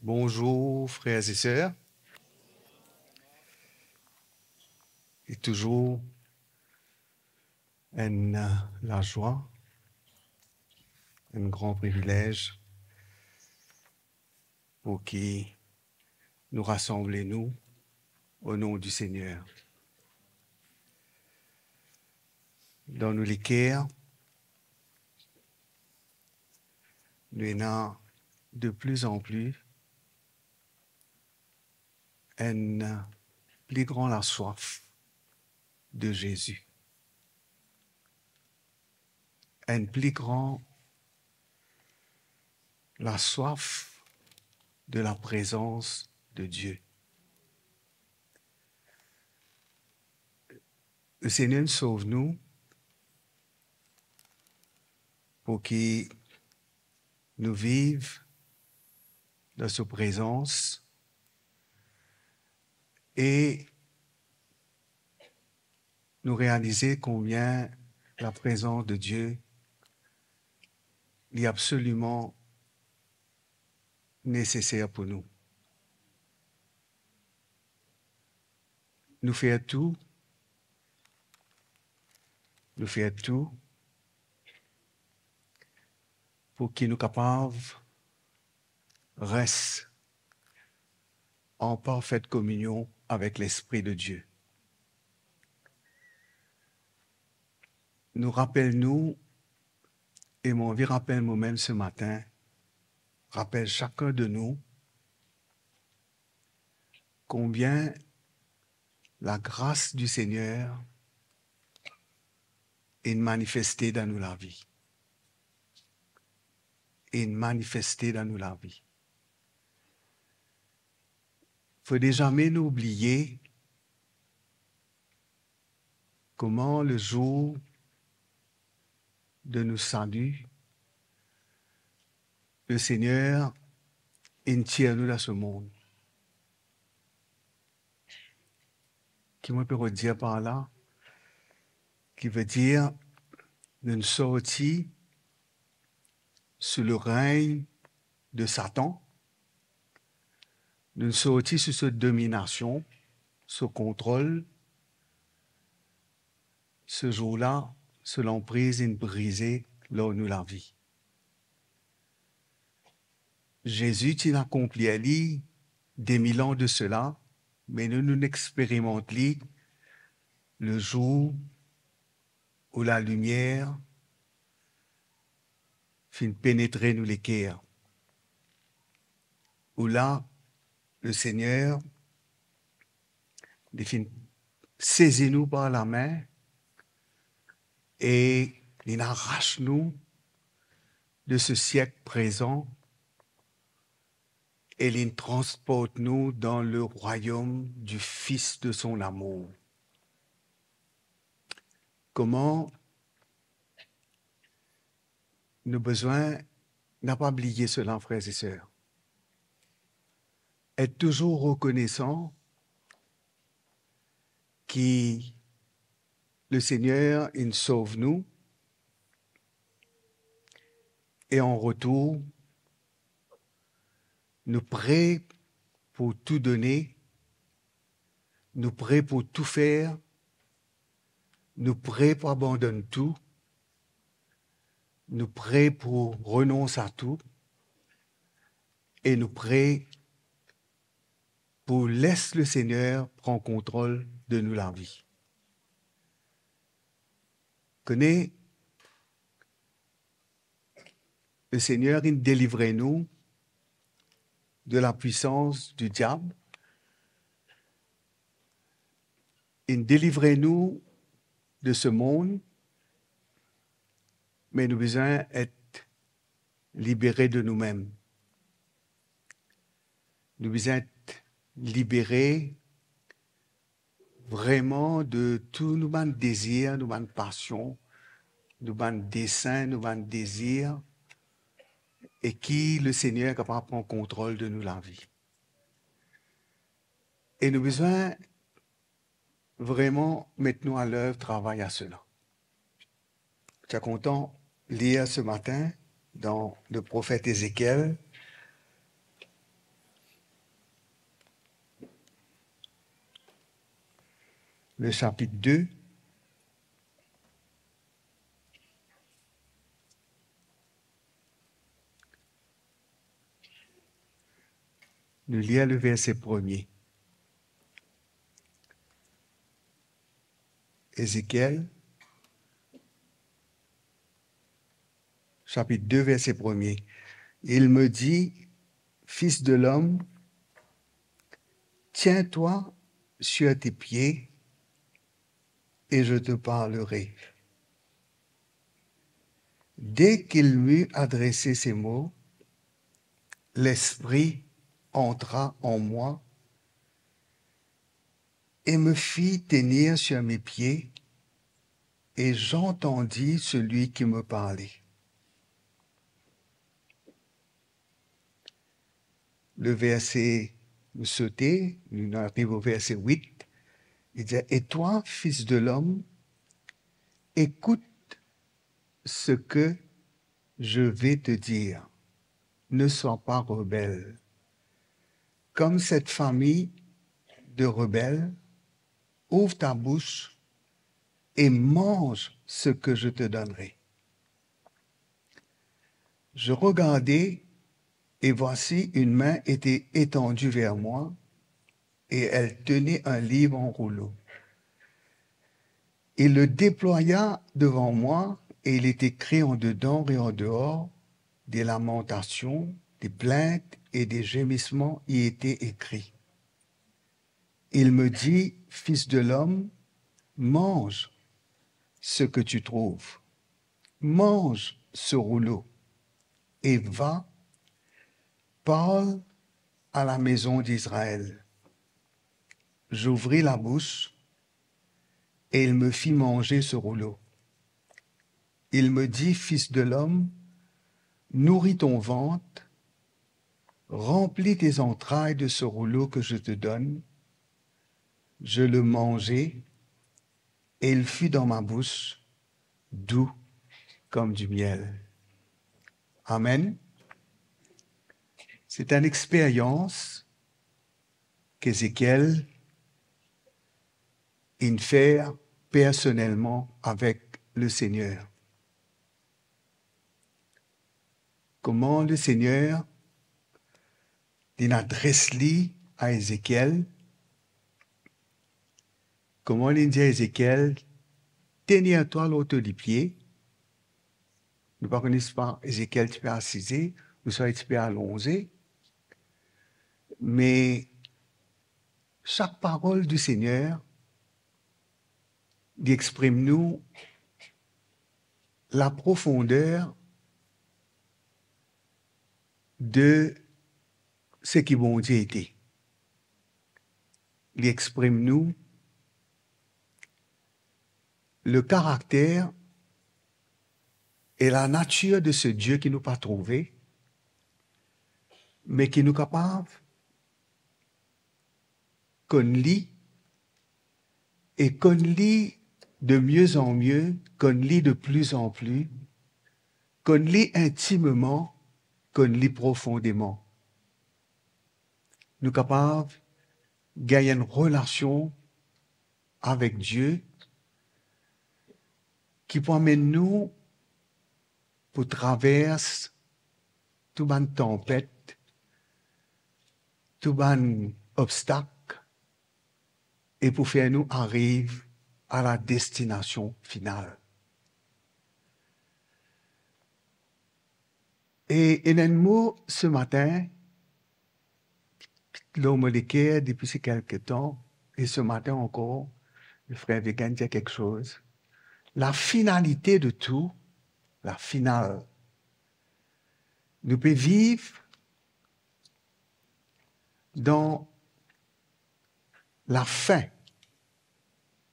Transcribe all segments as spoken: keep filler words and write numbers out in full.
Bonzour, frer e ser. E touzour enn lazwa, enn gran privilez pou ki nou rasanble nou o nom di Segner. Dan nou leker, nou ena de pli an pli enn pli gran laswaf de Zezi, enn pli gran laswaf de laprezans de Die. Lesegner inn sov nou pou ki nou viv dan so prezans e nou realize konbien laprezans de Die li absoliman neseser pou nou. Nou fer tou, nou fer tou pou ki nou kapav res an parfet kominion avek Lespri de Die. Nou rapel nou, e mo anvi rapel momem se matin, rapel sakenn de nou, konbien lagras di Segner inn manifeste dan nou lavi. Inn manifeste dan nou lavi. Fode zame nou oubliye kouma lezour de nou sali, Lesegner inn tir nou dan se mond. Ki mo pe dir par la? Ki vedir, nou sorti sou leregn de Satan, nou sorti sou so dominasion, so kontrol. Se zour la, so lanpriz inn brize lor nou lavi. Zezi ti akonplir li de mil an de sela, me nou, nou experimant li lezour ou lalimier finn penetre nou leker, ou la Lesegner li finn sezi nou par lame e li aras nou de se siek prezan e li transport nou dan le rwayom di Fis de son amour. Kouma nou bizin napa bliye sela, frer e ser. Et touzour rekonesan ki Lesegner inn sov nou e an retour, nou pre pou tou done, nou pre pou tou fer, nou pre pou abandonn tou, nou pre pou renons a tou e nou pre pou les Lesegner pran kontrol de nou lavi. Kone, Lesegner inn delivre nou de lapwisans di diab, inn delivre nou de se mond, me nou bizin et libere de noumem. Nou bizin et libere vreman de tou nou bann dezir, nou bann pasion, nou bann desin, nou bann dezir, e ki Lesegner kapav pran kontrol de nou lavi. E nou bizin vreman met nou a lev travay a sela. Ti a kontan lir se matin dan le profet Ezekiel, le chapitre deux. Nou lir le verset premier. Ézéchiel, chapitre deux, verset premier. Il me dit, fils de l'homme, tiens-toi sur tes pieds et je te parlerai. Dès qu'il m'eut adressé ces mots, l'Esprit entra en moi et me fit tenir sur mes pieds, et j'entendis celui qui me parlait. Le verset, nou sote, nou ariv o verset huit, li dir, et toi, fils de l'homme, écoute ce que je vais te dire. Ne sois pas rebelle. Comme cette famille de rebelles, ouvre ta bouche et mange ce que je te donnerai. Je regardai, et voici, une main était étendue vers moi, et elle tenait un livre en rouleau. Il le déploya devant moi, et il est écrit en dedans et en dehors des lamentations, des plaintes et des gémissements y étaient écrits. Il me dit, fils de l'homme, mange ce que tu trouves. Mange ce rouleau et va, parle à la maison d'Israël. J'ouvris la bouche et il me fit manger ce rouleau. Il me dit, fils de l'homme, nourris ton ventre, remplis tes entrailles de ce rouleau que je te donne. Je le mangeai et il fut dans ma bouche doux comme du miel. Amen. C'est une expérience qu'Ézéchiel inn fer personelman avek Lesegner. Kouma Lesegner inn adres li a Ezekiel, kouma li dir Ezekiel, "Tenir twa lor to lipie." Nou pa kone si Ezekiel ti pe asize, ouswa ti pe alonze. Me sak parol di Segner, li exprim nou laprofonder de seki Bondie ete. Li exprim nou le karakter e lanatir de se Die ki nou pa trouve, me ki nou kapav konn li, e konn li de mie an mie, konn li de pli an pli, konn li intimeman, konn li profondeman. Nou kapav gagn enn relasion avek Die ki pou amenn nou pou travers tou bann tanpet, tou bann obstak, e pou fer nou ariv a la destinasion final. E ena enn mo se matin lor mo leker depi se kelke tan, e se matin ankor, le frer Vegan dir kiksoz. La finalite de tou, la final. Nou pe viv dan lafin,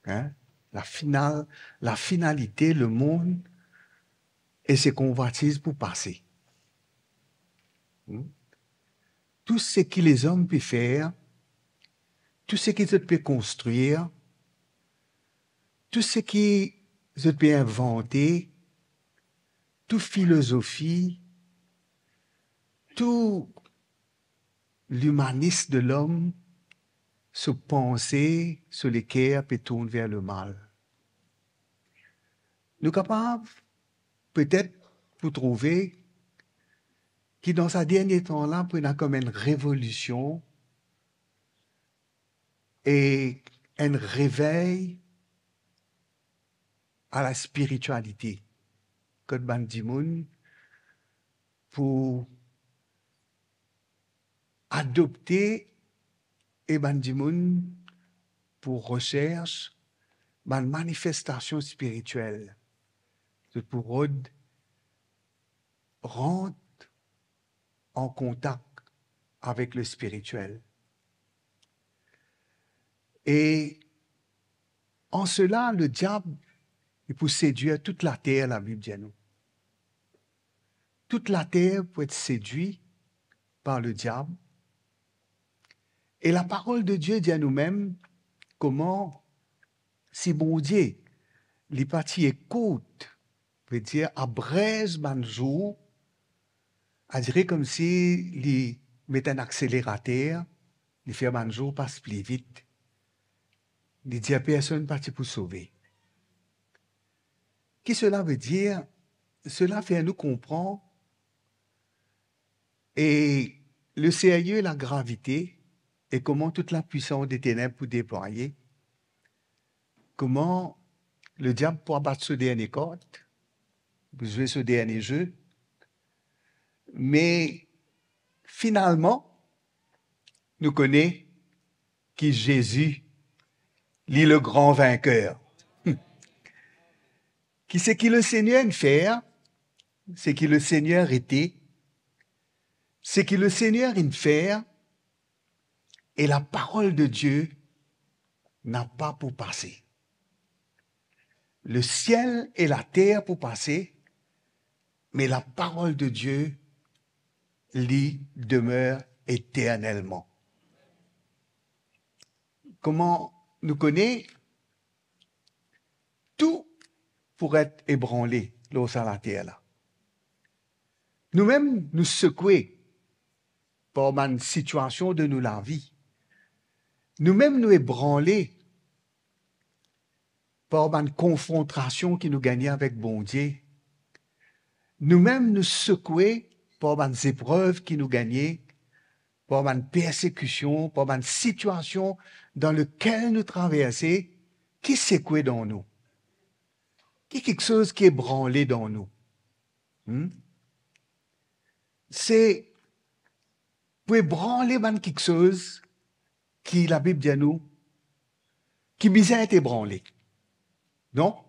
hein, la final, la finalite, lemond e se konvwatiz pou pase. Hmm? Tou seki lezom pe fer, tou seki zot pe konstrir, tou seki zot pe invante, tou filozofi, tou limanis de lom, so panse, so leker pe tourn ver lemal. Nou kapav petet pou trouve ki dan sa dernie tan la, pou ena kom enn revolision e enn revey a laspiritialite, kot bann dimoun pou adopte e bann dimoun pou resers bann manifestasion spiritiel. Zot pou rod rant an kontak avek lespiritiel. E an sela, le diab, li pou sedwir tout later, Labib dir nou. Tout later pou et sedwi par le diab. E laparol de Die dir nou mem kouma si Bondie, li pa ti ekout, vedir abrez bann zour, adire koumsi li met enn akselerater, li fer bann zour pas pli vit. Li dir personn pa ti pou sove. Ki sela vedir? Sela fer nou konpran e le serye, lagravite e kouma tout lapwisans de teneb pou deplwaye, kouma le diab pou abat so dernie kart, pou zwe so dernie ze. Me finalman, nou kone ki Zezi, li le gran vinker. Ki seki Lesegner inn fer, seki Lesegner ete, seki Lesegner inn fer, e laparol de Die napa pou pase. Lesiel e later pou pase, me laparol de Die, li demer eternelman. Kouma nou kone, tou pou et ebranle lor sa later la. Nou mem, nou sekwe par bann sitiasion de nou lavi. Nou mem, nou ebranle par bann konfrontasion ki nou gagne avek Bondie. Nou mem, nou sekwe par bann zeprev ki nou gagne, par bann persekision, par bann sitiasion dan lekel nou traverse, ki sekwe dan nou? Ki kiksoz ki ebranle dan nou? Hmm? Se pou ebranle bann kiksoz ki Labib dir nou ki bizin et ebranle. Non?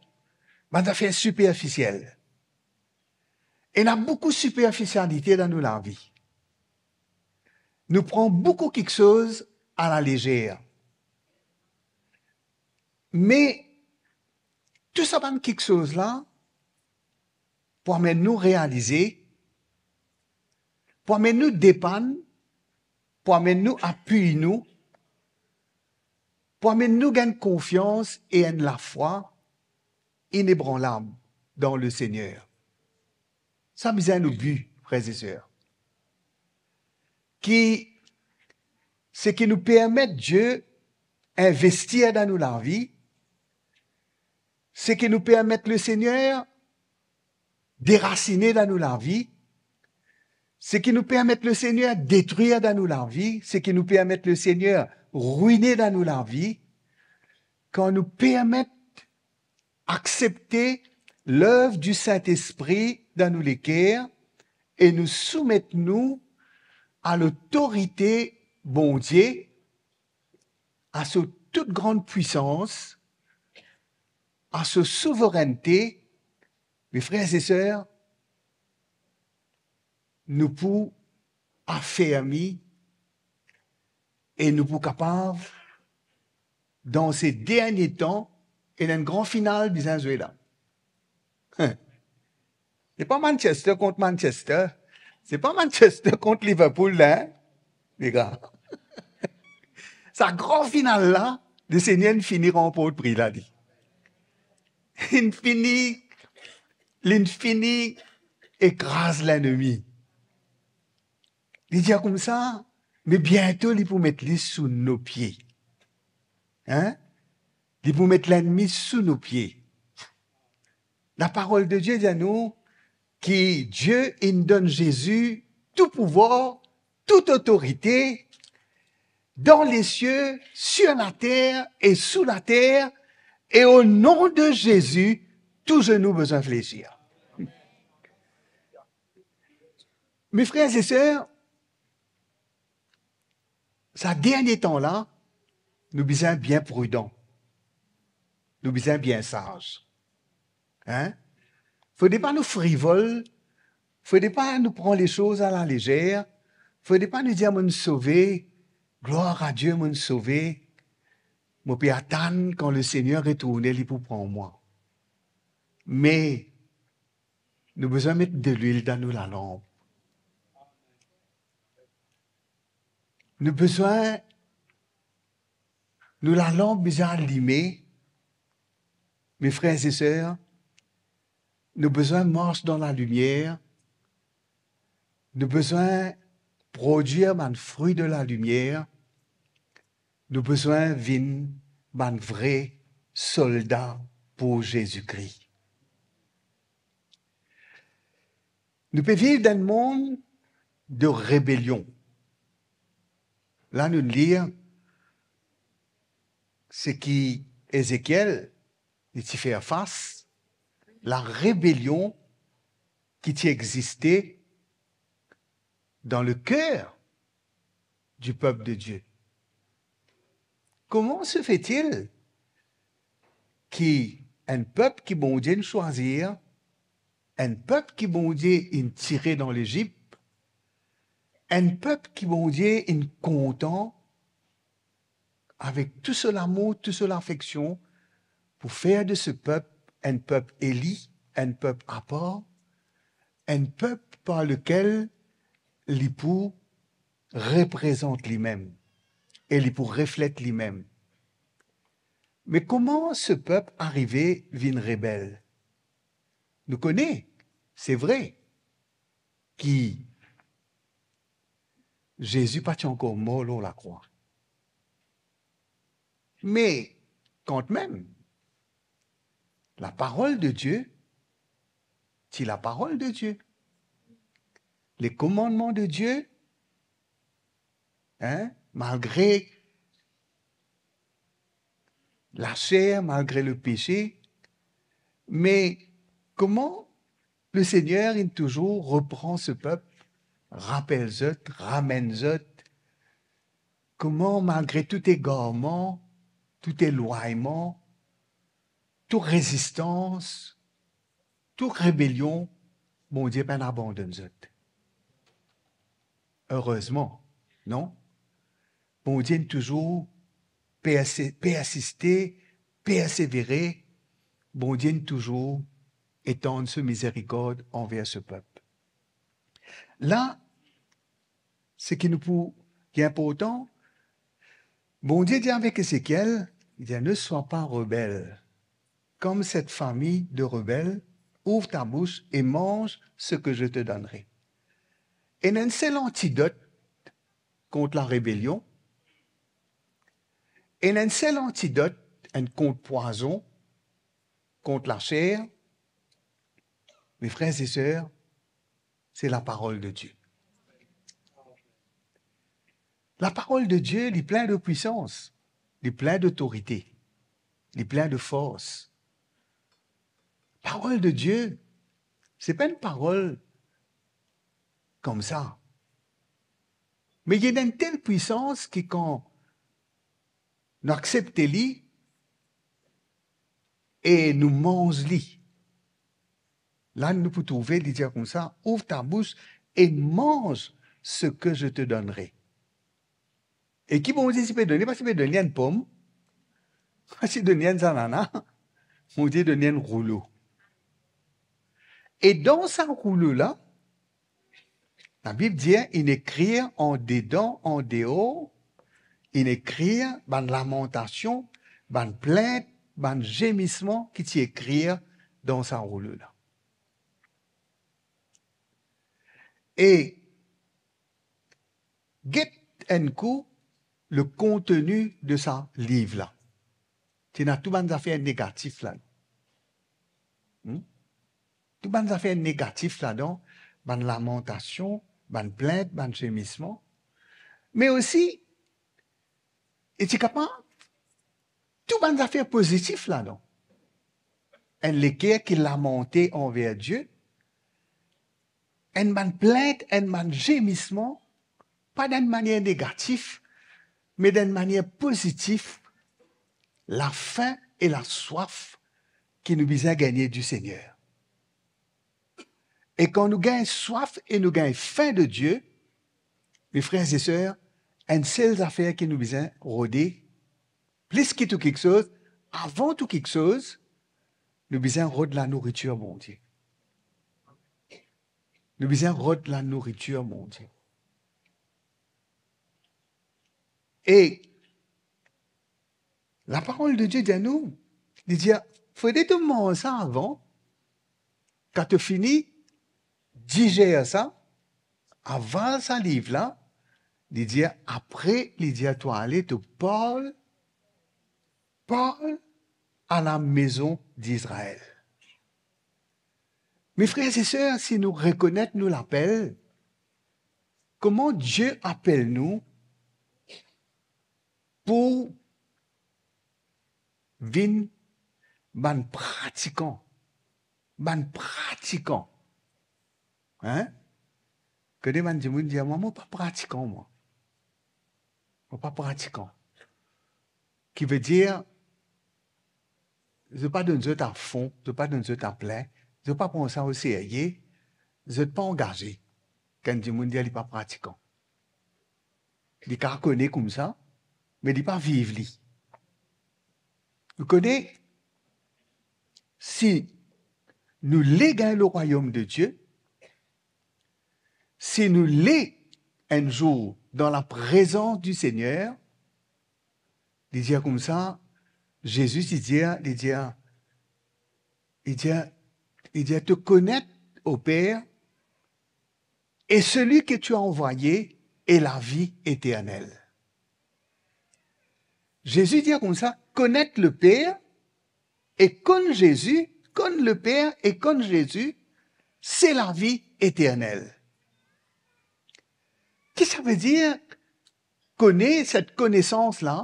Bann zafer siperfisiel. Ena boukou siperfisialite dan nou lavi. Nou pran boukou kiksoz alalezer. Me tou sa bann kiksoz la pou amenn nou realize, pou amenn nou depann, pou amenn nou apiy nou, pou amenn nou gagn konfians e enn lafwa inebranlab dan Lesegner. Sa bizin nou bi, frer e ser. Ki seki nou permet Die investir dan nou lavi, seki nou permet Lesegner derasine dan nou lavi, seki nou permet Lesegner detrir dan nou lavi, seki nou permet Lesegner rwine dan nou lavi, kan nou permet aksepte lev di Sintespri dan nou leker e nou soumet nou a lotorite Bondie, a so tou gran pwisans, a so souverennte, me frer e ser, nou pou afermi e nou pou kapav, dan se dernie tan, ena enn gran final bizin zwe la. Hein. Se pa Manchester kont Manchester. Se pa Manchester kont Liverpool la, hein? Legra. Sa gran final la, Lesegner inn fini ranport pri la, li. Inn fini, linn fini ekraz lennmi. Li dir koumsa, me biento li pou met li sou nou pie. Hein? Li pou met lennmi sou nou pie. Laparol de Die dir nou ki Die inn donn Zezi tou pouvwar, tout otorite dan lesie, sir later e sou later, e o nom de Zezi, tou zenou bizin flesir. Me frer e ser, sa dernie tan la, nou bizin bien pridan. Nou bizin bien saz. Hein? Fode pa nou frivol, fode pa nou pran lesoz a lalezer, fode pa nou dir, "Mo'nn sove, glwar a Die, mo'nn sove, mo pe atann kan Lesegner retourne, li pou pran mwa." Me nou bizin met delwil dan nou lalanp. Nou bizin, nou lalanp bizin alime, me frer e ser, nou bizin mars dan lalimier, nou bizin prodwir bann fri de lalimier, nou bizin vinn bann vre solda pou Zezi Kri. Nou pe viv dan enn mond de rebelion. La nou lir seki Ezekiel, li ti fer fas, larebelion ki ti existe dan leker du peuple de Dieu. Comment se fait-il ki enn pep ki Bondie inn swazir, enn pep ki Bondie inn tire dan Lezip, enn pep ki Bondie inn kontan avek tou so lamour, tou so lafeksion, pou fer de se pep enn pep eli, enn pep apar, enn pep par lekel li pou reprezant limem e li pou reflet limem. Me kouma se pep arive vinn rebel? Nou kone, se vre ki Zezi pa ti ankor mor lor lakrwa. Me kantmem, laparol de Die ti laparol de Die. Les commandements de Dieu, hein, malgre laser, malgre lepese, me kouma Lesegner inn touzour repran se pep, rapel zot, ramenn zot, kouma malgre tou egarman, tou elwagnman, tou rezistans, tou rebelion, Bondie pa'nn abandonn zot. Erezman, non? Bondie inn touzour perse-, persiste, persevere, Bondie inn touzour etann so mizerikord anver so pep. La, seki nou pou, ki inportan, Bondie dir avek Ezekiel, li dir, "Ne sois pas rebelle, comme cette famille de rebelles, ouvre ta bouche et mange ce que je te donnerai." Ena enn sel antidot kont larebelion, ena enn sel antidot, enn kont pwazon kont laser, me frer e ser, se laparol de Die. Laparol de Die, li plin de pwisans, li plin dotorite, li plin de fors. Parol de Die, se pa enn parol koumsa. Me li ena enn tel pwisans ki kan nou aksepte li e nou manz li, la nou pou trouve li dir koumsa, "Ouvre ta bouche et mange ce que je te donnerai." E ki Bondie ti pe donn li? Pa ti pe donn li enn pom, pa ti donn li enn zanana, Bondie donn li enn roulo. E dan sa roulo la, Labib dir, inn ekrir andedan, andeor, inn ekrir bann lamantasion, bann plint, bann zemisman ki ti ekrir dan sa roulo la. E get enn kou le konteni de sa liv la. ti ena tou bann zafer negatif la. Hmm? Tou bann zafer negatif ladan, bann lamantasion, bann plint, bann zemisman. Me osi, e ti kapav tou bann zafer pozitif ladan. Enn leker ki lamante anver Die, enn bann plint, enn bann zemisman, pa dan enn manier negatif, me dan enn manier pozitif, lafin e laswaf ki nou bizin gagne di Segner. E kan nou gagn swaf e nou gagn fin de Die, me frer e ser, enn sel zafer ki nou bizin rode, plis ki tou kiksoz, avan tou kiksoz, nou bizin rod lanouritir Bondie. Nou bizin rod lanouritir Bondie. E laparol de Die dir nou, li dir, fode to manz sa avan, kan to fini dizer sa, aval saliv la, li dir, apre, li dir, to ale, to parl, parl à la maison d'Israël. Me frer e ser, si nou rekonet nou lapel, kouma Die apel nou pou vinn bann pratikan, bann pratikan. Hein? Kone bann dimoun dir, mwa, mo pa pratikan, mwa. Mo pa pratikan. Ki vedir, zot pa donn zot a fon, zot pa donn zot a plin, zot pa pran sa oserye, zot pa angaze. Kan dimoun dir li pa pratikan. Li kapav kone koumsa, me li pa viv li. Ou kone, si nou le gagn le royaume de Dieu, si nou le enn zour dan laprezans di Segner, li dir koumsa, Zezi ti dir, li dir, li dir, li dir, to konet o Per, et celui que tu as envoyé est la vie éternelle. Zezi dir koumsa, konet le Per e konn Zezi, konn le Per e konn Zezi, se lavi eternel. Ki sa ve dir, kone, set konesans la?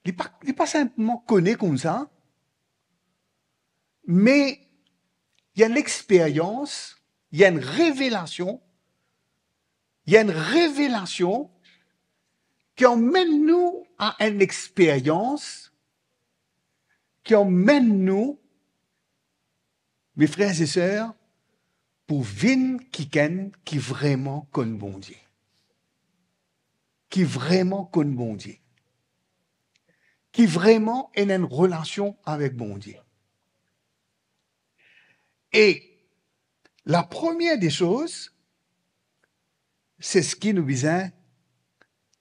Li pa, li pa sinpleman kone koumsa, me li enn experyans, li enn revelasion, li enn revelasion ki amenn nou a enn experyans, ki amenn nou, me frer e ser, pou vinn kikenn ki vreman konn Bondie. Ki vreman konn Bondie. Ki vreman ena enn relasion avek Bondie. E la première des choses, se seki nou bizin,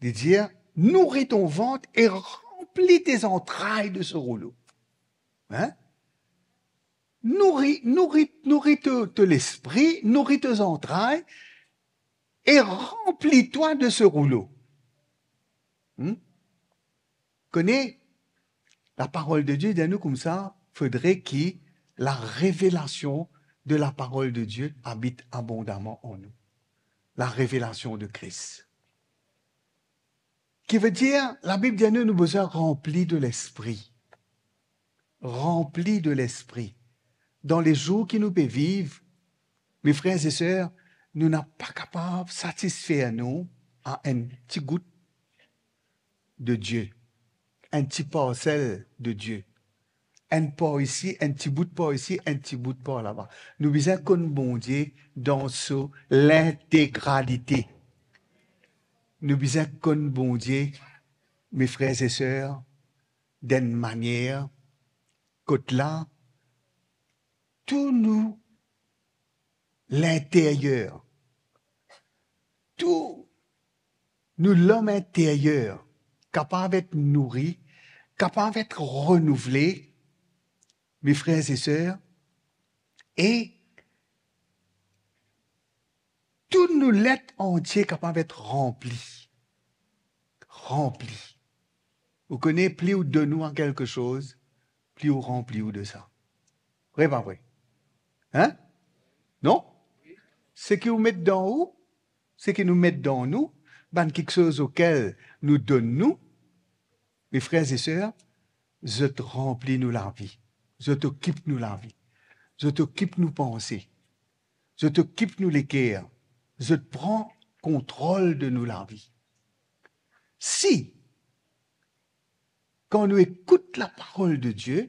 li dir, nourris ton ventre et remplis tes entrailles de ce rouleau. Hein? Nourri, nourri, nourri to, to lespri, nourri to zantray e ranpli twa de se roulo. Hmm? Kone, laparol de Die dir nou koumsa, fodre ki larevelasion de laparol de Die abit abondaman an nou. Larevelasion de Kris. Ki vedir, Labib dir nou, nou bizin ranpli de Lespri. Ranpli de Lespri. Dan lezour ki nou pe viv, me frer e ser, nou napa kapav satisfer nou a enn ti gout de Die, enn ti parsel de Die. Enn par isi, enn ti bout par isi, enn ti bout par laba. Nou bizin konn Bondie dan so lintegralite. Nou bizin konn Bondie, me frer e ser, dan enn manier kot la, tou nou linteryer, tou nou lom interyer kapav et nouri, kapav et renouvle, me frer e ser, e tou nou let antie kapav et ranpli. Ranpli. Ou kone, pli ou donn ou a kelke soz, pli ou ranpli ou de sa. Vre, pa vre? Hein? Non? Seki ou met dan ou, seki nou met dan nou, bann kiksoz okel nou donn nou, me frer e ser, zot ranpli nou lavi, zot okip nou lavi, zot okip nou panse, zot okip nou leker, zot pran kontrol de nou lavi. Si, kan nou ekout laparol de Die,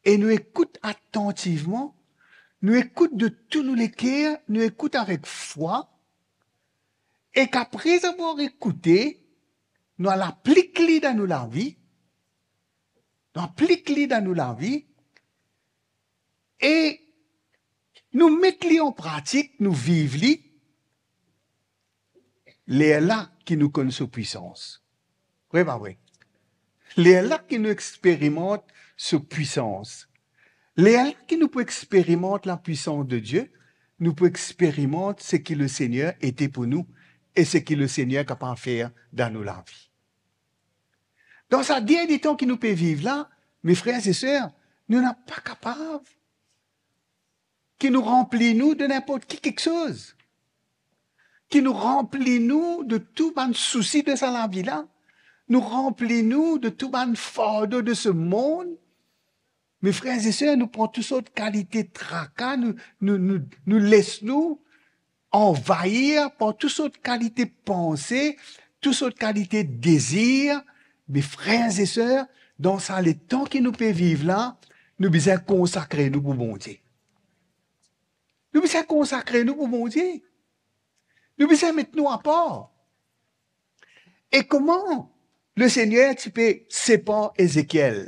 e nou ekout atantivman, nou ekout de tou nou leker, nou ekout avek fwa, e ki apre avoir ekoute, nou al aplik li dan nou lavi, nou aplik li dan nou lavi, e nou met li an pratik, nou viv li, lerla ki nou konn so pwisans. Vre, pa vre? Lerla ki nou experimant so pwisans. Lerla ki nou pou experimant lapwisans de Die, nou pou experimant seki Lesegner ete pou nou e seki Lesegner kapav fer dan nou lavi. Dan sa dernie tan ki nou pe viv la, me frer e ser, nou napa kapav ki nou ranpli nou de ninport ki kiksoz, ki nou ranpli nou de tou bann sousi de sa lavi la, nou ranpli nou de tou bann fardo de se mond. Me frer e ser, nou pran tou sort kalite traka, nou, nou, nou, nou les nou anvair par tou sort kalite panse, tou sort kalite dezir. Me frer e ser, dan sa letan ki nou pe viv la, nou bizin konsakre nou pou Bondie. Nou bizin konsakre nou pou Bondie. Nou bizin met nou apar. E kouma Lesegner ti pe separ Ezekiel?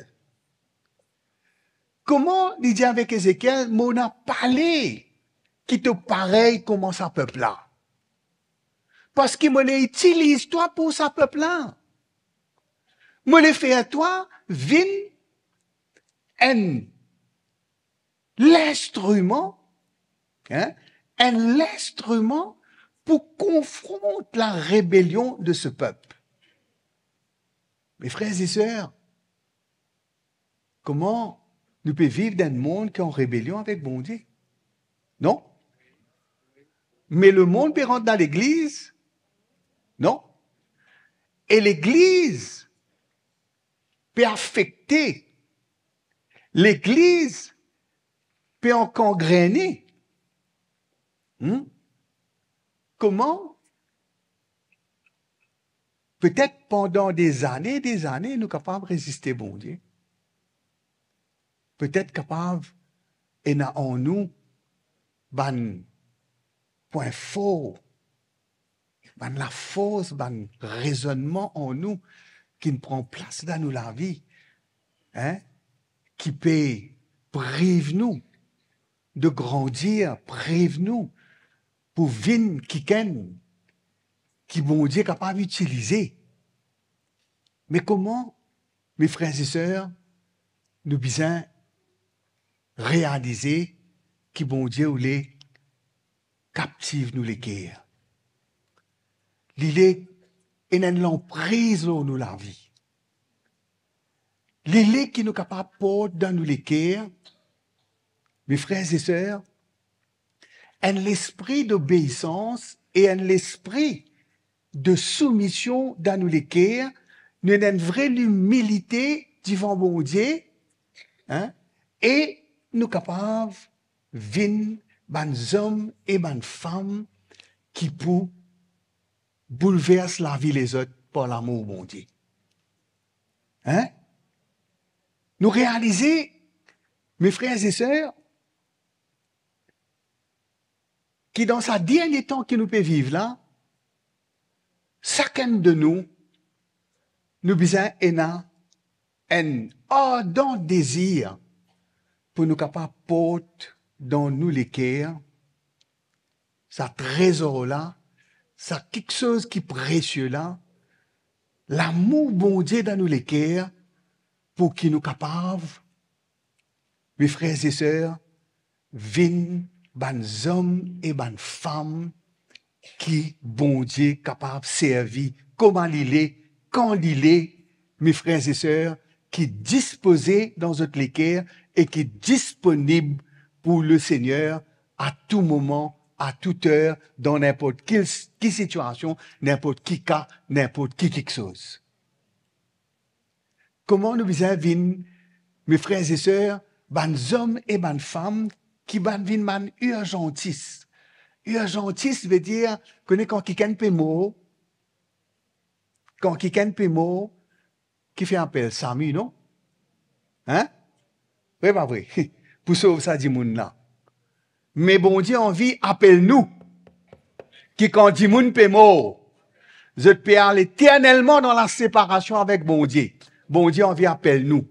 Kouma li dir avek Ezekiel, "Mo ena pale ki to parey kouma sa pep la. Parski mo ena itiliz twa pou sa pep la. Mo ena fer twa vinn enn linstriman, hein, enn linstriman pou konfront larebelion de se pep." Me frer e ser, kouma nou pe viv dan enn mond ki an rebelion avek Bondie? Non? Me lemond pe rant dan legliz? Non? E legliz pe afekte, legliz pe ankangrene. Hmm? Kouma? Petet pandan dezane, dezane, nou kapav reziste Bondie. Petet kapav ena an nou bann pwin for, bann lafors, bann rezonnman an nou ki pran plas dan nou lavi, hein, ki pe priv nou de grandir, priv nou pou vinn kikenn ki Bondie kapav itilize. Me kouma, me frer e ser, nou bizin realize ki Bondie oule kaptiv nou leker. Li le ena enn lanpriz lor nou lavi. Li le ki nou kapav port dan nou leker, me frer e ser, enn lespri dobeisans e enn lespri de soumision dan nou leker, nou ena enn vre limilite divan Bondie, hein, e nou kapav vinn bann zom e bann fam ki pou boulvers lavi lezot par lamour Bondie. Hein? Nou realize, me frer e ser, ki dan sa dernie tan ki nou pe viv la, sakenn de nou, nou bizin ena enn ardan dezir pou nou kapav port dan nou leker sa trezor la, sa kiksoz ki presie la, lamour Bondie dan nou leker, pou ki nou kapav, me frer e ser, vinn bann zom e bann fam ki Bondie kapav servi kouma li le, kan li le, me frer e ser, ki dispoze dan zot leker e ki disponib pou Lesegner a tou moman, a tou er, dan ninport ki, ki sitiasion, ninport ki ka, ninport ki kiksoz. Kouma nou bizin vinn, me frer e ser, bann zom e bann fam ki bann vinn bann irzantis? Irzantis vedir, kone kan kikenn pe mor, kan kikenn pe mor, ki fer apel SAMU, non? Hein? Vre pa vre? Pou sov sa dimoun la. Me Bondie anvi apel nou, ki kan dimoun pe mor, zot pe al eternelman dan laseparasion avek Bondie. Bondie anvi apel nou.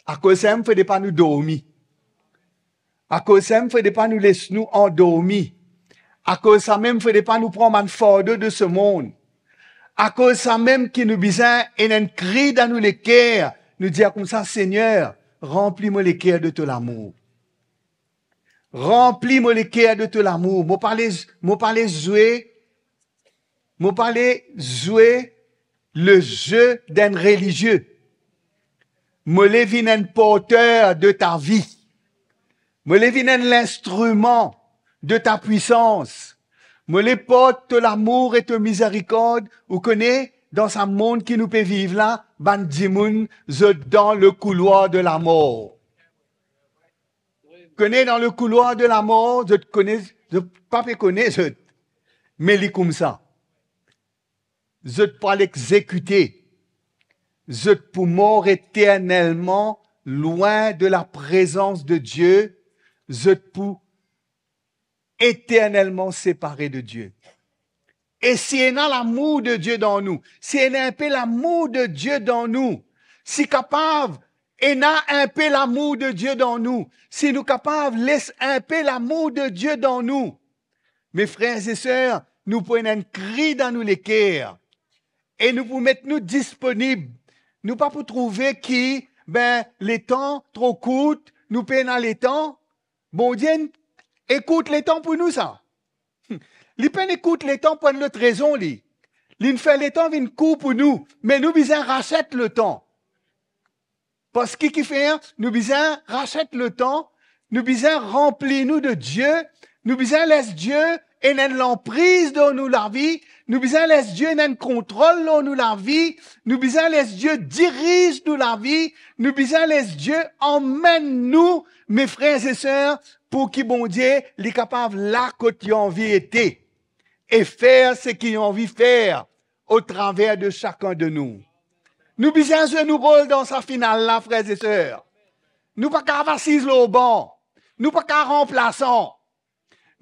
Akoz samem, fode pa nou dormi. Akoz samem, fode pa nou les nou andormi. Akoz samem, fode pa nou pran bann fardo de se mond. Akoz samem ki nou bizin ena enn kri dan nou leker, nou dir koumsa, Segner, ranpli mo leker de to lamour. Ranpli mo leker de to lamour. Mo pa le, mo pa le zwe, mo pa le zwe le ze d'enn relizie. Mo le vinn enn porter de ta vi. Mo le vinn enn linstriman de ta pwisans. Mo le port to lamour e to mizerikord, ou kone, dan sa mond ki nou pe viv la, bann dimoun, zot dan le koulwar de lamor. Kone, dan le koulwar de lamor, zot kone, zot pa pe kone zot. Me li koumsa. Zot pou al exekite. Zot pou mor eternelman lwin de laprezans de Die. Zot pou eternelman separe de Die. E si ena lamour de Die dan nou, si ena inpe lamour de Die dan nou, si kapav ena inpe lamour de Die dan nou, si nou kapav les inpe lamour de Die dan nou, me frer e ser, nou pou ena enn kri dan nou leker e nou pou met nou disponib. Nou pa pou trouve ki, be, letan tro kourt, nou pena letan. Bondie inn ekourt letan pou nou sa. Li pa'nn ekourt letan pou enn lot rezon li. Li'nn fer letan vinn kour pou nou, me nou bizin raset letan. Parski kifer nou bizin raset letan, nou bizin ranpli nou de Die, nou bizin les Die ena enn lanpriz dan nou lavi, nou bizin les Die ena enn kontrol lor nou lavi, nou bizin les Die diriz nou lavi, nou bizin les Die amenn nou, me frer e ser, pou ki Bondie li kapav la kot li anvi ete e fer seki li anvi fer otraver de sakenn de nou. Nou bizin zwe nou rol dan sa final la, frer e ser. Nou pa kapav asiz lor ban. Nou pa kapav ranplasan.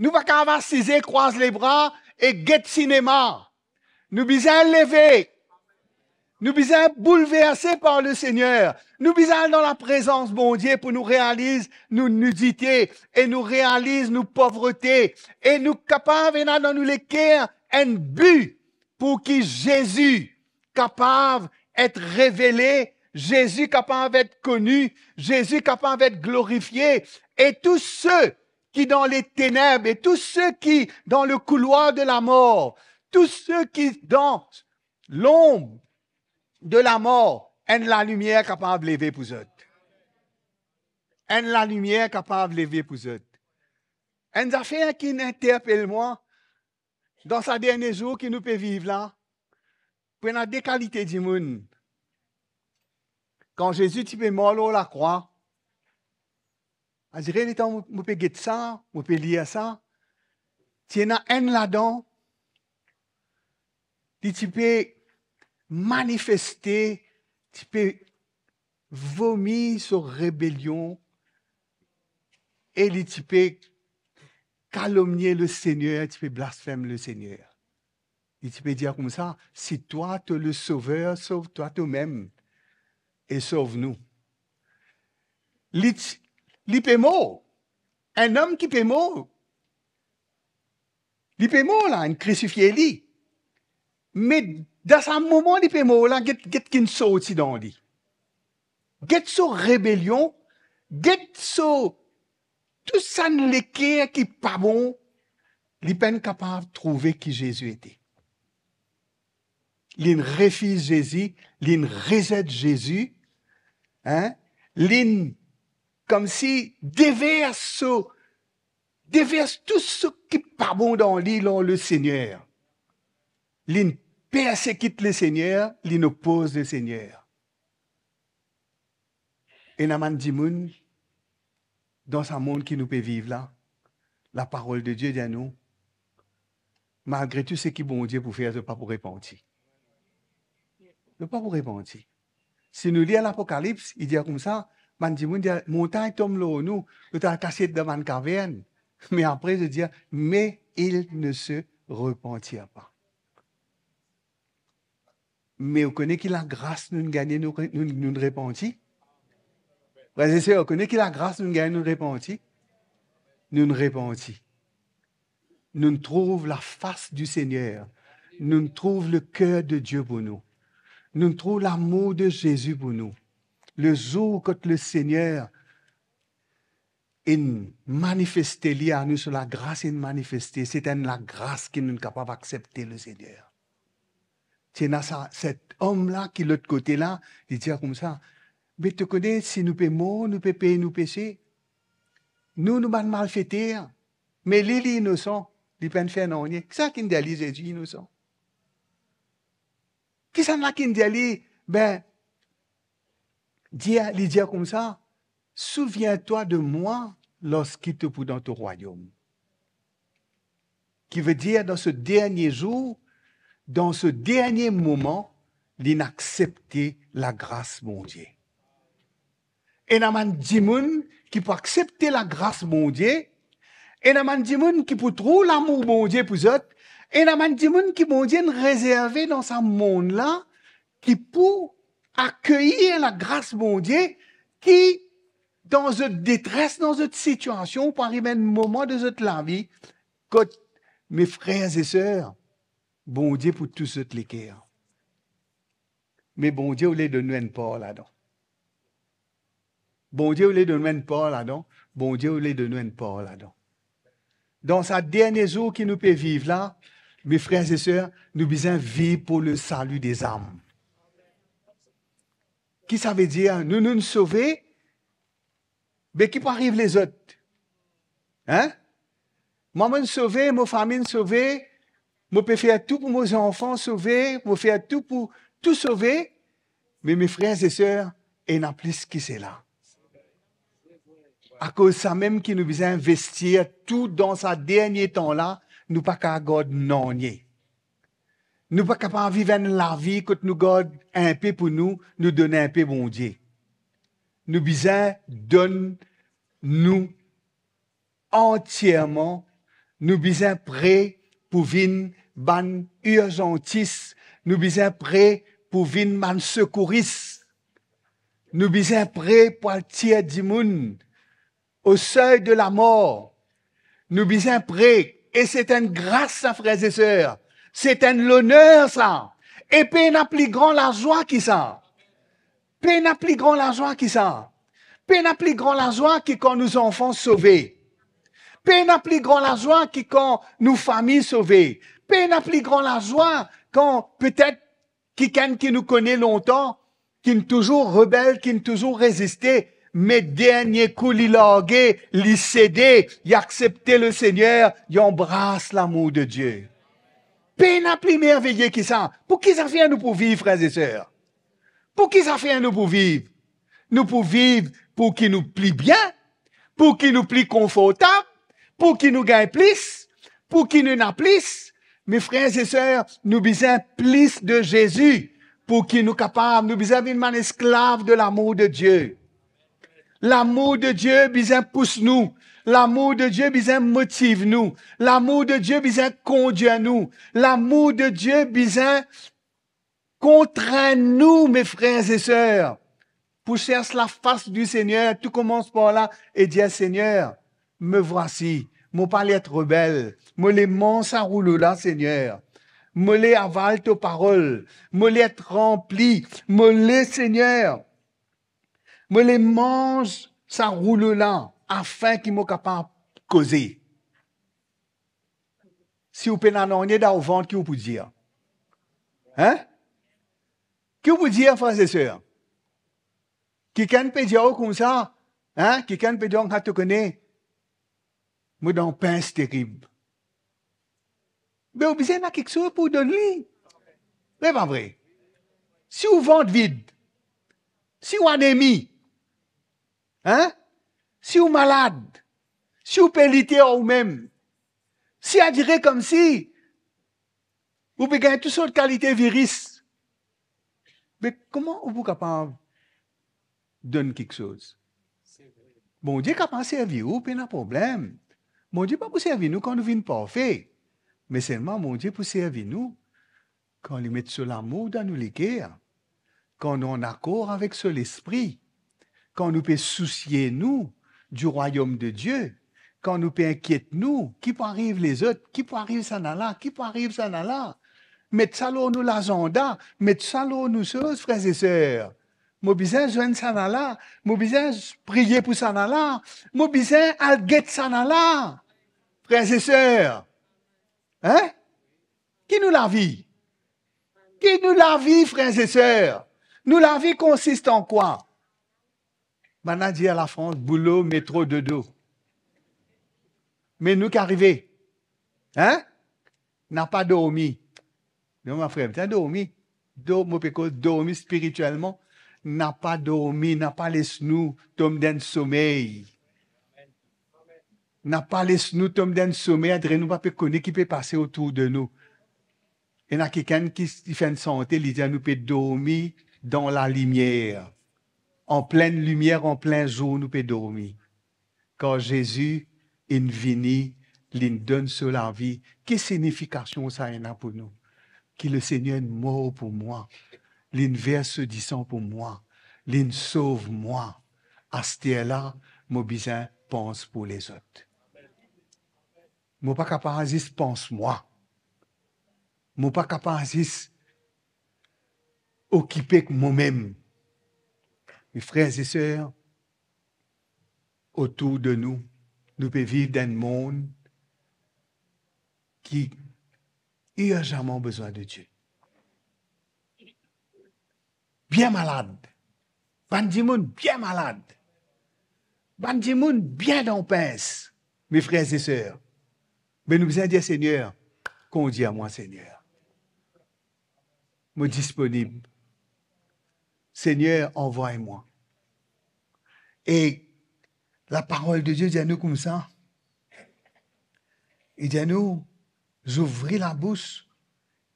Nou pa kapav asize, krwaz lebra e get sinema. Nou bizin leve. Nou bizin boulverse par Lesegner. Nou bizin al dan laprezans Bondie pou nou realiz nou nidite e nou realiz nou povrete e nou kapav ena dan nou leker enn bi pou ki Zezi kapav et revele, Zezi kapav et koni, Zezi kapav et glorifie, e tou se ki dan leteneb e tou se ki dan le koulwar de lamor, tou se ki dan lonb de lamor, enn lalimier kapav leve pou zot. Enn lalimier kapav leve pou zot. Enn zafer ki interpel mwa, dan sa dernie zour ki nou pe viv la, pou ena de kalite dimoun. Kan Zezi ti pe mor lor lakrwa, adire letan mo, mo pe get sa, mo pe lir sa, ti ena enn ladan, li ti pe manifeste, ti pe vomi so rebelion e li ti pe kalomnie Lesegner, ti pe blasfem Lesegner. Li ti pe dir koumsa, "Si toi tu es le Sauveur, sauve-toi toi-même et sauve-nous." Li ti, li pe mor. Enn om ki pe mor. Li pe mor la, inn krisifie li. Me dan sa moman li pe mor la, get, get ki'nn sorti dan li. Get so rebelion, get so, tou sa leker ki pa bon, li pa'nn kapav trouve ki Zezi ete. linn refiz Zezi, linn rezet Zezi, hein? Linn koumsi devers so, devers tou seki pa bon dan li lor Lesegner. Linn persekit Lesegner, linn opoz Lesegner. Ena bann dimoun dan sa mond ki nou pe viv la, Laparol de Die dir nou, malgre tou seki Bondie pou fer, zot pa pou repanti. Zot pa pou repanti. Si nou lir Lapokalips, li dir koumsa, bann dimoun dir, montagn tom lor nou, nou ti al kasiet dan bann kavern. Me apre, zot dir, mais ils ne se repentirent pas. Me ou kone ki lagras nou gagne, nou, nou, nou repanti? Frer e ser, ou kone ki lagras nou gagne, nou repanti? Nou repanti. Nou trouv lafas di Segner. Nou trouv le ker de Die pou nou. Nou trouv lamour de Zezi pou nou. Lezour kot Lesegner inn manifeste li a nou, so lagras inn manifeste, se enn lagras ki nou kapav aksepte Lesegner. Ti ena sa, set om la ki lot kote la, li dir koumsa, be to kone si nou pe mor, nou pe pey nou pese. Nou, nou bann malfeter, me li, li inosan, li pa'nn fer nanye. Kisannla ki'nn dir li Zezi inosan? Kisannla ki'nn dir li, be, dir, li dir koumsa, souviens-toi de moi lorsque tu es dans ton royaume. Ki vedir, dan se dernie zour, dan se dernie moman, linn aksepte lagras Bondie. Ena bann dimoun ki pou aksepte lagras Bondie, ena bann dimoun ki pou trouv lamour Bondie pou zot, ena bann dimoun ki Bondie inn rezerve dan sa mond la, ki pou akeyir lagras Bondie, ki dan zot detres, dan zot sitiasion, pou ariv enn moman de zot lavi, kot, me frer e ser, Bondie pou tous zot leker. Me Bondie oule donn nou enn par ladan. Bondie oule donn nou enn par ladan. Bondie oule donn nou enn par ladan. Dan sa dernie zour ki nou pe viv la, me frer e ser, nou bizin viv pour le salut des âmes. Ki sa vedir? Nou, nou sove, be ki pou ariv lezot? Hein? Mwa, mo'nn sove, mo fami inn sove, mo pe fer tou pou mo zanfan sove, mo fer tou pou tou sove, me, me frer e ser, ena plis ki sela. Akoz samem ki nou bizin investir tou dan sa dernie tan la, nou pa kapav gard nanye. Nou pa kapav viv enn lavi kot nou gard inpe pou nou, nou donn inpe Bondie. Nou bizin donn nou antierman, nou bizin pre pou vinn bann irzantis, nou bizin pre pou vinn bann sekouris, nou bizin pre pou al tir dimoun o sey de lamor. Nou bizin pre, e se enn gras sa, frer e ser. Se enn loner sa. E pena pli gran lazwa ki sa. Pena pli gran lazwa ki sa. Pena pli gran lazwa ki kan nou zanfan sove. Pena pli gran lazwa ki kan nou fami sove. Pena pli gran lazwa kan petet kikenn ki nou kone lontan, ki'nn touzour rebel, ki'nn touzour reziste, me dernie kou li large, li sede, li aksepte Lesegner, li anbras lamour de Die. Pena pli merveye ki sa. Pou ki zafer nou pou viv, frer e ser? Pou ki zafer nou pou viv? Nou pou viv pou ki nou pli bien, pou ki nou pli konfortab, pou ki nou gagn plis, pou ki nou ena plis. Me frer e ser, nou bizin plis de Zezi pou ki nou kapav, nou bizin vinn bann esklav de lamour de Die. Lamour de Die bizin pous nou. Lamour de Die bizin motiv nou. Lamour de Die bizin kondir nou. Lamour de Die bizin kontrenn nou, me frer e ser, pou sers lafas di Segner. Tou koumans par la e dir, Segner, me vwasi, mo pa le et rebel, mo le manz sa roulo la, Segner. Mo le aval to parol, mo le et ranpli, mo le, Segner, mo le manz sa roulo la, afin ki mo kapav koze. Si ou pena nanye dan ou vant, ki ou pou dir? Hein? Ki ou pou dir, frer e ser? Kikenn pe dir ou koumsa, hein? Kikenn pe dir ou, "Kan to kone, mo dan pins terib." Be ou bizin ena kiksoz pou donn li. Vre pa vre? Si ou vant vid, si ou anemi, hein? Si ou malad, si ou pe lite ar oumem, si adire koumsi ou pe gagn tou sort kalite viris, be kouma ou pou kapav donn kiksoz? Bondie kapav servi ou, pena problem. Bondie pa pou servi nou kan nou vinn parfe, me selman Bondie pou servi nou kan li met so lamour dan nou leker, kan nou an akor avek so Lespri, kan nou pe sousie nou di rwayom de Die, kan nou pe inkiet nou, ki pou ariv lezot, ki pou ariv sannla, ki pou ariv sannla. Met sa lor nou lazanda, met sa lor nou soz, frer e ser. Mo bizin zwenn sannla, mo bizin priye pou sannla, mo bizin al get sannla, frer e ser. Hein? Ki nou lavi? Ki nou lavi, frer e ser? Nou lavi konsist an kwa? Bann la dir Lafrans, boulo, metro, dodo. Me nou ki arive, hein? Napa dormi. Non, ma frer, ta dormi. Dor-, mo pe koz dormi spiritielman. Napa dormi, napa les nou tom dan somey. Napa les nou tom dan somey, adre nou pa pe kone ki pe pase otour de nou. Ena kikenn ki, ki finn sante, li dir nou pe dormi dan lalimier. An plin limier, an plin zour, nou pe dormi. Kan Zezi inn vini, linn donn so lavi, ki signifikasion sa ena pou nou? Ki Lesegner inn mor pou mwa, linn vers so disan pou mwa, linn sov mwa. Asterla, mo bizin pans pou lezot. Mo pa kapav zis pans mwa. Mo pa kapav zis okipe ek momem. Me frer e ser, otour de nou, nou pe viv dan enn mond ki irzaman bizin de Die. Bien malad. Bann dimoun bien malad. Bann dimoun bien dan pins, me frer e ser. Me nou bizin dir Segner, "Kondir mwa, Segner. Mo disponib. Segner, anvway mwa." E laparol de Die dir nou koumsa, li dir nou, "J'ouvris la bouche,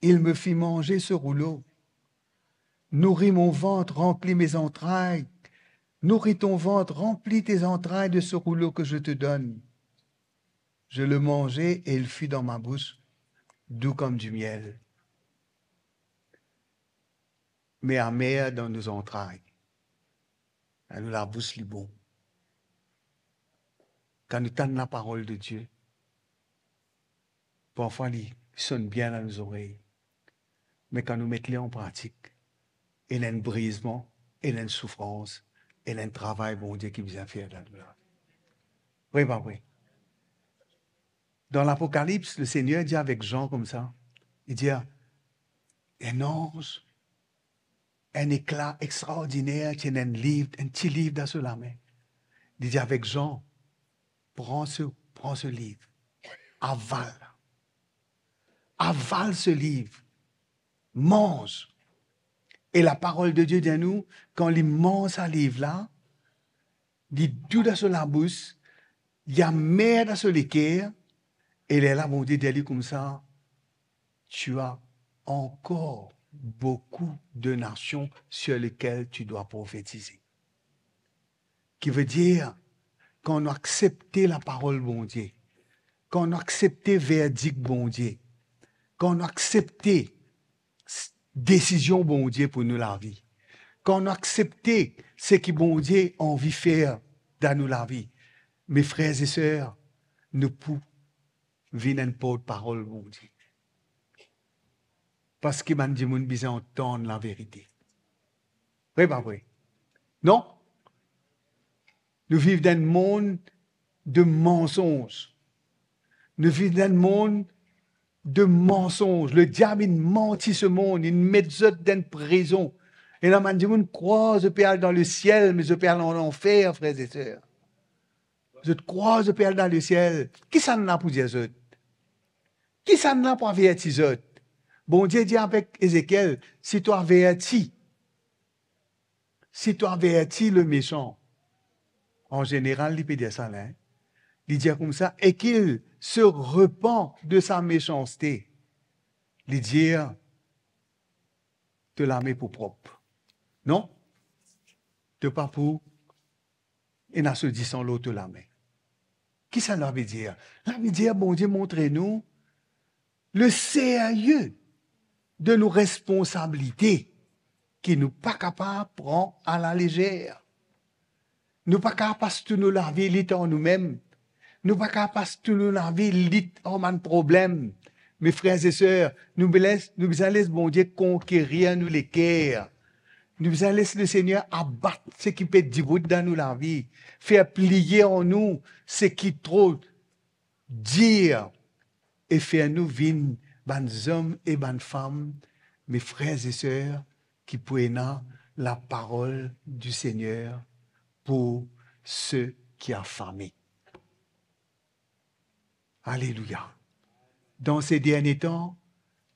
il me fit manger ce rouleau. Nourris mon ventre, remplis mes entrailles. Nourris ton ventre, remplis tes entrailles de ce rouleau que je te donne. Je le mangeai et il fut dans ma bouche, doux comme du miel." Me amer dan nou zantray. Dan nou labous li bon. Kan nou tann laparol de Die, parfwa li sonn bien dan nou zorey. Me kan nou met li an pratik, ena enn brizman, ena enn soufrans, ena enn travay Bondie ki bizin fer dan nou lavi. Vre pa vre? Dan Lapokalips, Lesegner dir avek Zan koumsa, li dir, enn anz, enn ekla extraordiner, ti ena enn liv, enn ti liv dan so lame. Li dir avek Zan, pran se, pran se liv, aval. Aval se liv, manz. E laparol de Die dir nou, kan li manz sa liv la, li dou dan so labous, li amer dan so leker, e lerla Bondie dir li koumsa, tu as encore beaucoup de nations sur lesquelles tu dois prophétiser. Ki vedir, kan nou aksepte laparol Bondie, kan nou aksepte verdik Bondie, kan nou aksepte s-, desizion Bondie pou nou lavi, kan nou aksepte seki Bondie anvi fer dan nou lavi, me frer e ser, nou pou vinn enn portparol Bondie. Parski bann dimoun bizin antann laverite. Vre pa vre? Non? Nou viv dan enn mond de mansonz. Nou viv dan enn mond de mansonz. Lediab inn manti so mond, inn met zot dan enn prizon. Ena bann dimoun krwar zot pe al dan lesiel, me zot pe al an lanfer, frer e ser. Zot krwar zot pe al dan lesiel. Kisannla pou dir zot? Kisannla pou averti zot? Bondie dir avek Ezekiel, "Si to averti, si to averti le mesan," an zeneral, li pe dir sa la, hein. Li dir koumsa, "Et qu'il se repent de sa méchanceté." Li dir, "To lame pou prop. Non? To pa pou ena so disan lor to lame." Kisannla ve dir? La ve dir Bondie montre nou le serye de nou responsabilite ki nou pa kapav pran a la lezer. Nou pa kapav pas tou nou lavi lit ar noumem. Nou pa kapav pas tou nou lavi lit ar bann problem. Me frer e ser, nou bizin les, nou bizin les Bondie konkerir nou leker. Nou bizin les Lesegner abat seki pe dibout dan nou lavi, fer pliye ar nou seki tro dir e fer nou vinn bann zom e bann fam, me frer e ser, ki pou ena laparol di Segner pou se ki afame. Alelouya. Dan se dernie tan,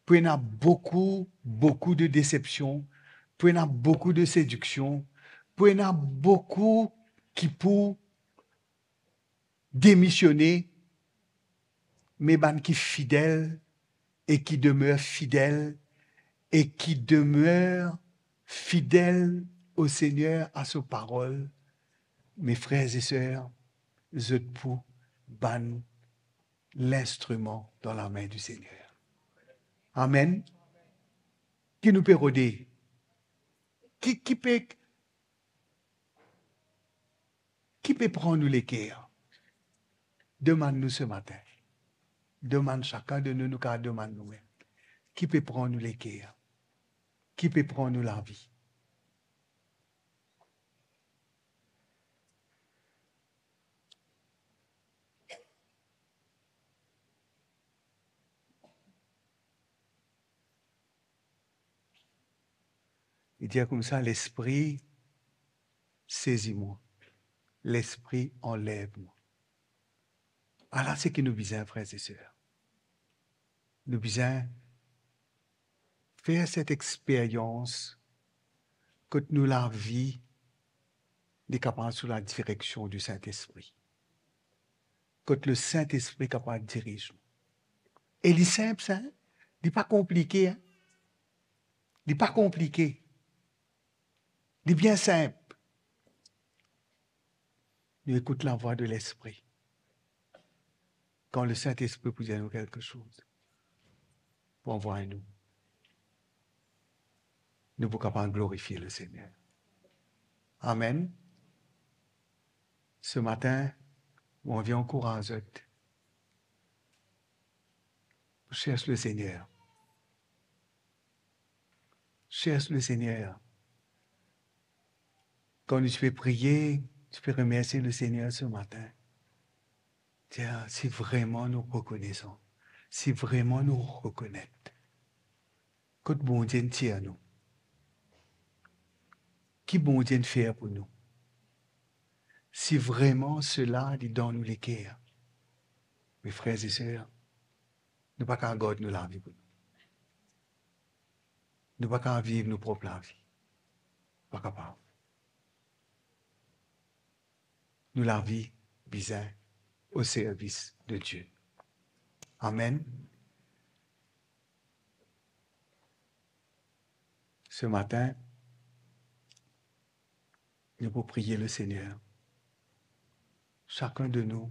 pou ena boukou, boukou de desepsion, pou ena boukou de sediksion, pou ena boukou ki pou demisione, me bann ki fidel e ki demer fidel e ki demer fidel o Segner, a so parol, me frer e ser, zot pou bann linstriman dan lame di Segner. Amen. Ki nou pe rode? Ki, ki pe, ki pe pran nou leker? Demann nou se matin. Demann sakenn de nou, nou kav demann noumem. Ki pe pran nou leker? Ki pe pran nou lavi? Li dir koumsa, "Lespri, sezi mwa. Lespri, anlev mwa." Ala seki nou bizin, frer e ser. Nou bizin fer set experyans kot nou lavi li kapav sou ladireksion di Sintespri. Kot Lesintespri kapav diriz nou. E li sinp sa, hein? Li pa konplike, hein? Li pa konplike. Li bien sinp. Nou ekout lavwa de Lespri. Kan Lesintespri pou dir nou kelke soz, pou anvway nou, nou pou kapav glorifie Lesegner. Amen. Se matin, mo anvi ankouraz zot pou sers Lesegner. Sers Lesegner. Kan nou ti pe priye, ti pe remersie Lesegner se matin. Dir, si vreman nou rekonesan, si vreman nou rekonet kot Bondie inn tir nou, ki Bondie inn fer pou nou, si vreman sela li dan nou leker, me frer e ser, nou pa kav gard nou lavi pou nou. Nou pa kav viv nou prop lavi. Pa kapav. Nou lavi bizin o servis de Die. Amen. Se matin, nou pou priye Lesegner. Sakenn de nou,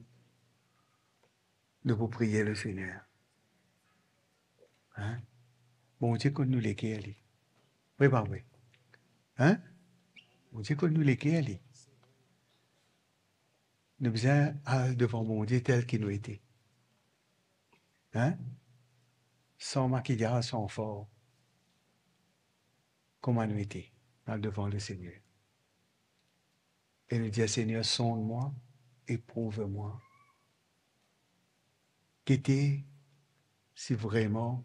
nou pou priye Lesegner. Hein? Bondie konn nou leker li. Vre pa vre? Hein? Bondie konn nou leker li. Nou bizin al devan Bondie tel ki nou ete. Hein? San makiyaz, san fard. Kouma nou ete, al devan Lesegner. E nou dir, Segner, sonn mwa, eprouv mwa. Gete si vreman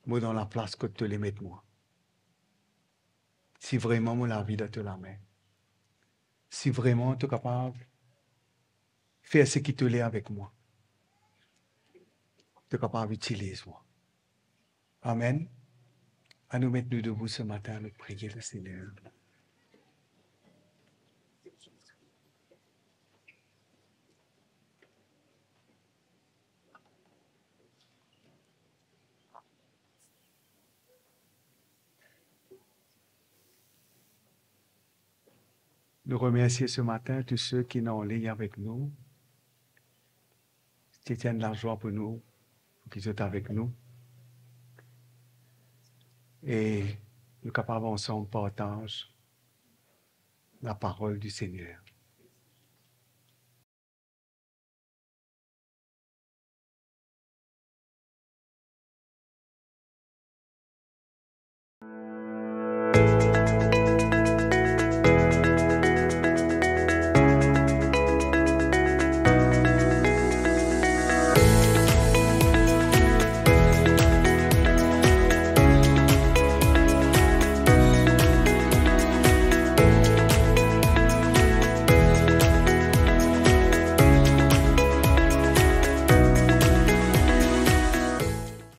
mo dan laplas kot to le met mwa. si vreman mo lavi dan to lame, si vreman to kapav fer seki to le avek mwa, to kapav itiliz mwa. Amen. Anou met nou debout se matin, nou priye Lesegner. Nou remersie se matin tou seki ena anlign avek nou. Se enn lazwa pou nou, pou ki zot avek nou. E nou kapav ansam partaz laparol di Segner.